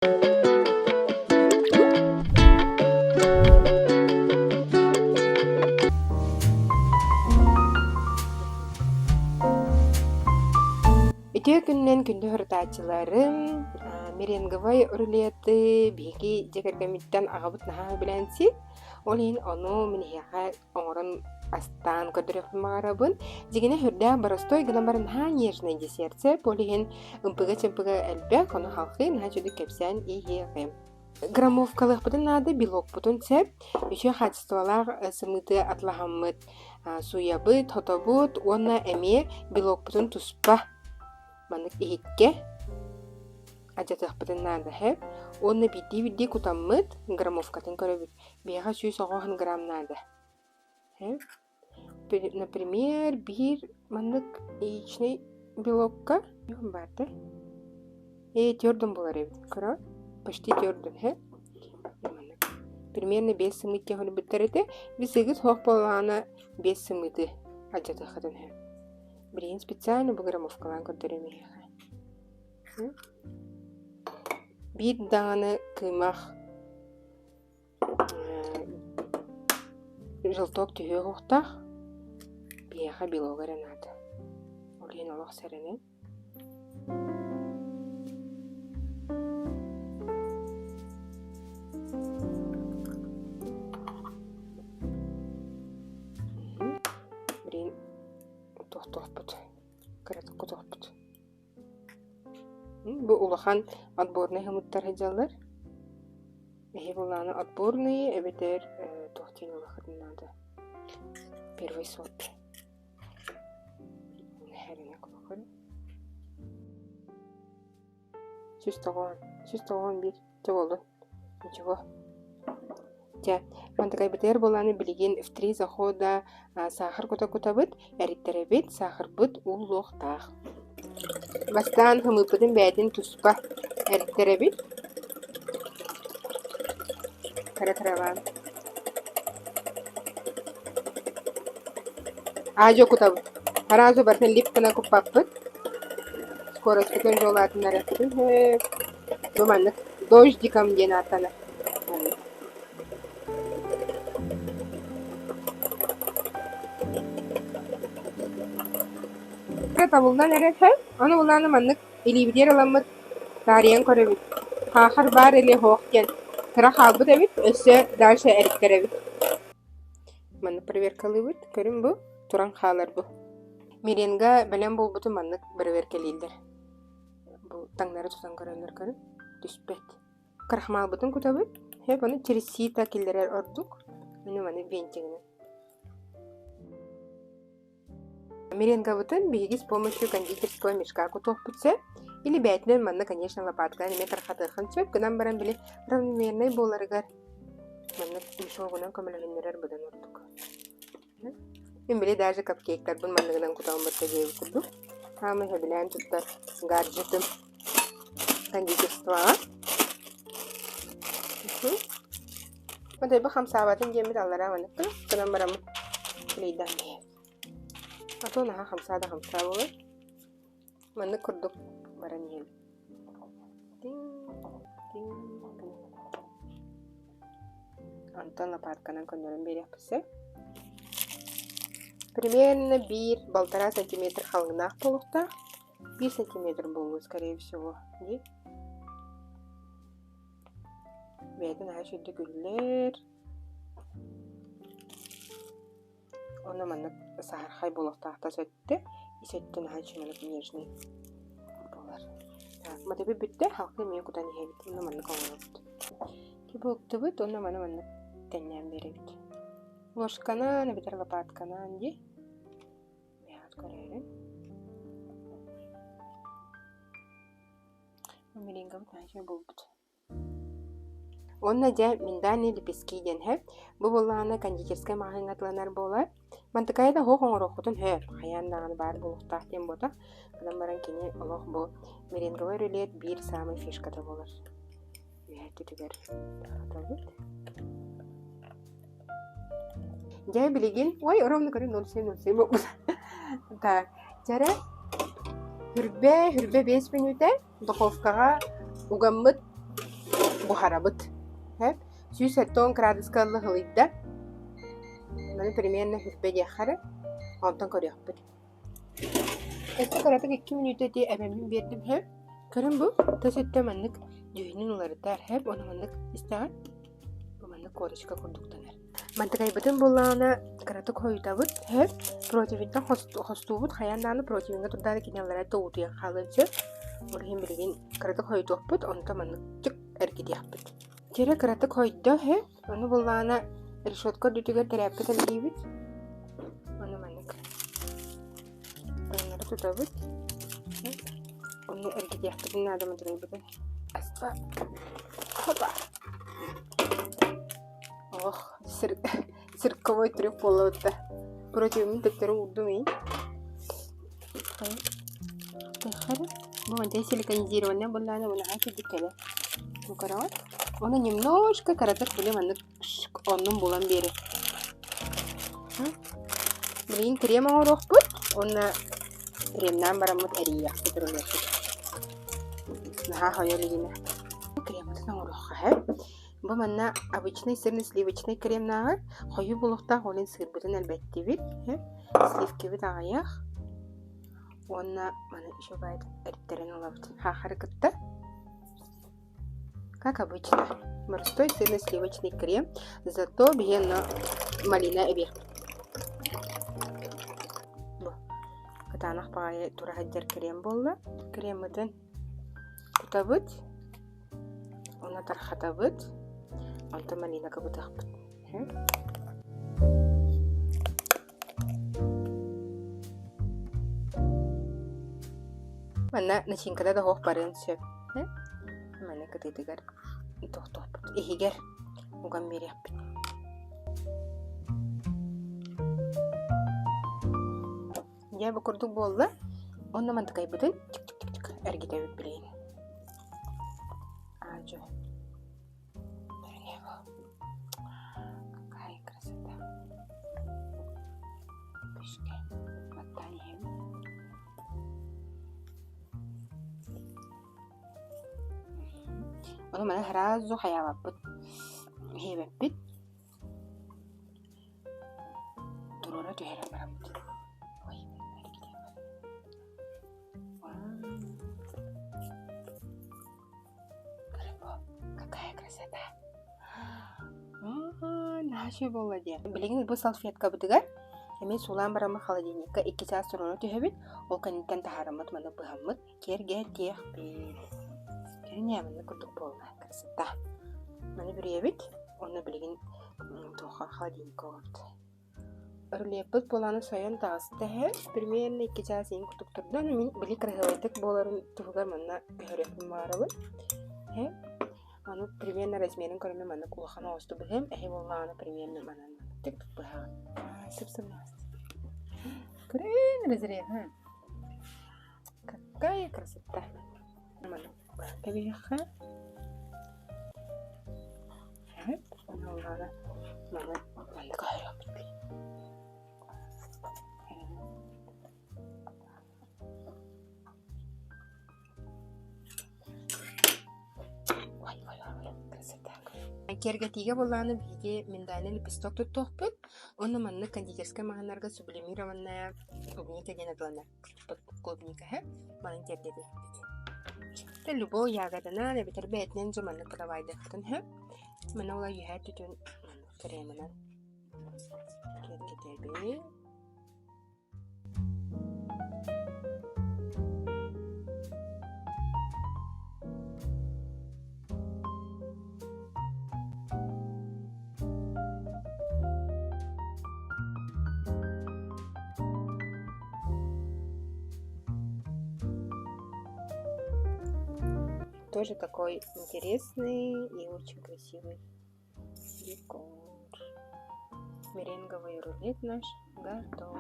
Үтүө күнүнэн күндү сурутааччыларым, меренговай рулеты биһиги дьиэ кэргэммиттэн аҕабыт наһаа сөбүлээн сиир. Ол иһин ону мин эһиэхэ оҥорон астаан көрдөрүөхпүн баҕарабын. Дьиҥинэ сүрдээх боростуой гынан баран наһаа нежный десерт сөп, ол иһин ымпыга-чымпыга элбэх, ону халҕыы наһаа үчүгэй кэпсээн иһиэҕим. Граммовкалыахпытын наада, белокпутун сөп, үчүгэй хаачыстыбалаах сымыыты атылаһаммыт сууйабыт, хотобут уонна эмиэ белокпутун туспа маннык иһиккэ алдьатыахпытын наада сөп. Уонна биирдии-биирдии кутаммыт граммовкатын көрөбүт. Биһиэхэ 190 грамм наада. Например, биир маннык яичный белокка баар да ээ твердым буолар эбит көрө почти твердым һэ маннык примерно биэс сымыыт кэһэлбиттэр этэ бисыгыт суох буоллаҕына биэс сымыыты алдьатыаххытын сөп билигин специально бу граммовкалаан көрдөрүөм эһиэхэ биир даҕаны кыымах Желток түһүөх уохтаах, биһиэхэ белога эрэ наада. Ол иһин олох сэрэнэн. Билигин тохтуохпут, кыратык кутуохпут. Бу улахан отборнай хомуттар сылдьаллар. Эһи былааны отборные эбэтэр туох диэн ылыаххытын наада. Первый сорт. 190, 191 Чэ буоллун. Ничего. Чэ, мантыкайбытыгар буолааны билигин в три захода саахар кута-кутабыт, эриттэрэбит, саахарбыт ууллуохтаах. Бастаан хымыыппытын бэйэтин туспа эриттэрэбит. Кыра-кыралаан. Аа-дьуо кутабыт. Сразу барытын лип гына куппаппыт. Скоростьпытын жолаатыннарыахпытын сөп. Бу маннык дождиком диэн ааттанар. Табыллан эрэр Ону булааны маннык илиибитигэр ыламмыт таарыйан көрөбүт. Хаахар баар или суох диэн кыра хаалбыт эбит, өссө дальше эриттэрэбит. Маннык проверкалыыбыт. Көрүн бу, туран хаалар бу. Меренга бэлэм буолбутун маннык бэрэбиэркэлииллэр. Бу таҥнары тутан көрөллөр көрүн түспэт. Крахмалбытын кутабыт. Хэп ону через сито киллэрэр ордук. Маны маны вентигинэн. Меренгабытын биһиги с помощью кондитерского мешка кутуохпут сөп. Или бээтинэн манна, конечно, лопатканан эмиэ тархатыаххын сөп. Гынан баран били равномернай буоларыгар маннык мешогунан көмөлөһүннэрэр быдан ордук. Мин били даже капкейктарбын манныгынан кутаҕын барта диэбит курдук. Саамай сөбүлээн туттар гаджетым кондитерствоҕа. Матайбы хамсаабатын диэммит аллараа маннык гынан бараммыт клейдаан иһэбит. А то наһаа хамсаа да хамсаа буолар. Маннык курдук баран иһэбит. Тиҥ, тиҥ, тиҥ. Онтон лопатканан көннөрөн биэриэхпит сөп. Примерно биир балтараа сантиметр халыҥнаах буолуохтаах. Биир сантиметр буолуо, скорее всего. Дии. Бэйэтин аһа үчүгэйдик үллэр. Уонна маннык саһархай буолуохтаахтар сөттө, ис өттө наһаа үчүгэй нежный буолар. Так, матыбы бүттэ, халкы эмиэ кутан иһэбит. Уонна маннык оҥоробут. Кибуктубут уонна маны маннык тэннээн биэрэбит. Ложканан эбэтэр лопатканан дии. Миэхэ көрөөрүн. Меренгабыт наһаа буолбут. Уонна дьэ миндальные лепестки диэн сөп. Бу буоллаҕына кондитерскай маҕаһыыҥҥа атыыланар буолар. Мантыкайа да суох оҥоруоххутун сөп. Хайаан даҕаны баар буолуохтаах диэн буолбатах. Гынан баран кини олох бу меренговай рулет биир саамай фишката буолар. Үөһэ өттүтүгэр тарҕатабыт. Дьэ билигин, ой, ровно көрүн 07.07 буолбут. Так, дьэ эрэ, хүрбэ, хүрбэ 5 мүнүүтэ духовкаҕа угаммыт. Буһарабыт. 170 градуска ылыйда. Маны примерно хүрбэ диэххэ эрэ. Онтон көрүөхпүт. Өссө кыратык 2 мүнүүтэ ити эбэммин биэрдим һэ. Көрөн бу, тас өттө маннык дьүһүнүн уларытар һэп, ону маннык истэҕин. Бу маннык корочка курдуктанар. Мантыкайбытын буоллаҕына кыратык хойутабыт һэп, противеньтан хостуубут хайаан даҕаны противеҥҥа турдаары кини аллараа да утуйан хаалыан сөп. Ол иһин билигин кыратык хойутуохпут, онтон маннык чык эргитиэхпит. Чэрэ кыратык хойдо үһү, ону буллаҕына решетка үрдүтүгэр тэрээппэ тэлгиибит. Ону маннык таҥнары тутабыт. Ону эргитиэхпитин наада мындырайбытын. Аспа. Хопа. Ох, цирковой трюк буолла Противыммын төттөрү уурдум ий. Бу мантан силиконизированная буоллаҕына унаһа курдук кэлэр. Бу көрөҕүт? Уонна немножко кыратык били маннык оннун булан биэрэр. Билигин крем оҥоруохпут уонна кремнаан бараммыт эрийиэхпит рулетпыт. Наһаа хойо илигинэ. Креммытын оҥоруохха сөп. Бу манна обычный сырно-сливочный кремнааҕар хойуу буолуохтаах ол иһин сыырбытын элбэттибит. Сливкэбит аҕыйах уонна маны еще баайдык эриттэрэн ылабыт саахары кытта. Как обычно, морской сырно-сливочный крем, зато биһиэнэ малина эбиэхпит. Бу кытаанах баҕайы тура сылдьар крем буолла. Креммытын кутабыт Уонна тархатабыт, онтон малина кыбытыахпыт. Манна начинката да суох барыан сөп. Манна кытыытыгар тохтуохпут. Иһигэр уган биэриэхпит. Дьэ, бу курдук буолла. Онно мантыкайбытын чик-чик-чик эргитэбит билигин. Аадьу. Какая красота. Күшке. Баттаан иһэбин. Ону маны сразу хайаабаппыт. Иһиэбэппит. Туруора түһэрэн бараммыт. Ой, Какая красота! Наша буолла диэн. Билигин бу салфеткабытыгар эмиэ суулаан бараммыт холодильникка 2 чаас туруора түһэбит. Ол кэнниттэн таһаараммыт маны быһаммыт киэргэтиэхпит. Киһини маннык курдук буолла. Красота. Маны бүрүйэбит. Уонна билигин туохха холодильникка угабыт. Рулеппыт буолааны сойон таҕыста иһэ, примерно 2 чаас иһин курдук турда. Мин били кыраһыабайдык буоларын туһугар манна көһөрүөхпүн баҕарабын. Эһэ аны примерно размерин көрөммүн маннык улахан оҕусту быһыам, эһи буоллаҕына примерно манан маннык быһаҕын. Сып-сымнаҕас. Көрүн разрезын. Какая красота. Маннык кэбиһиэххэ. Маны манна көһөрүөхпүт. Ой, ой, ой, красота. Киэргэтиигэ буоллаҕына биһиги миндальный лепесток туттуохпут уонна маннык кондитерскай маҕаһыыннарга сублимированная клубника диэн атыланар клубника һэ манан тиэрдэтиэхпит. Любой ягоданан эбэтэр бэйэтинэн дьэ маннык подавайдыаххытын сөп. Маны ыла үөһээ өттүтүн маннык кремынан киэргэтэбин. Тоже такой интересный и очень красивый декор. Меренговый рулет наш готов.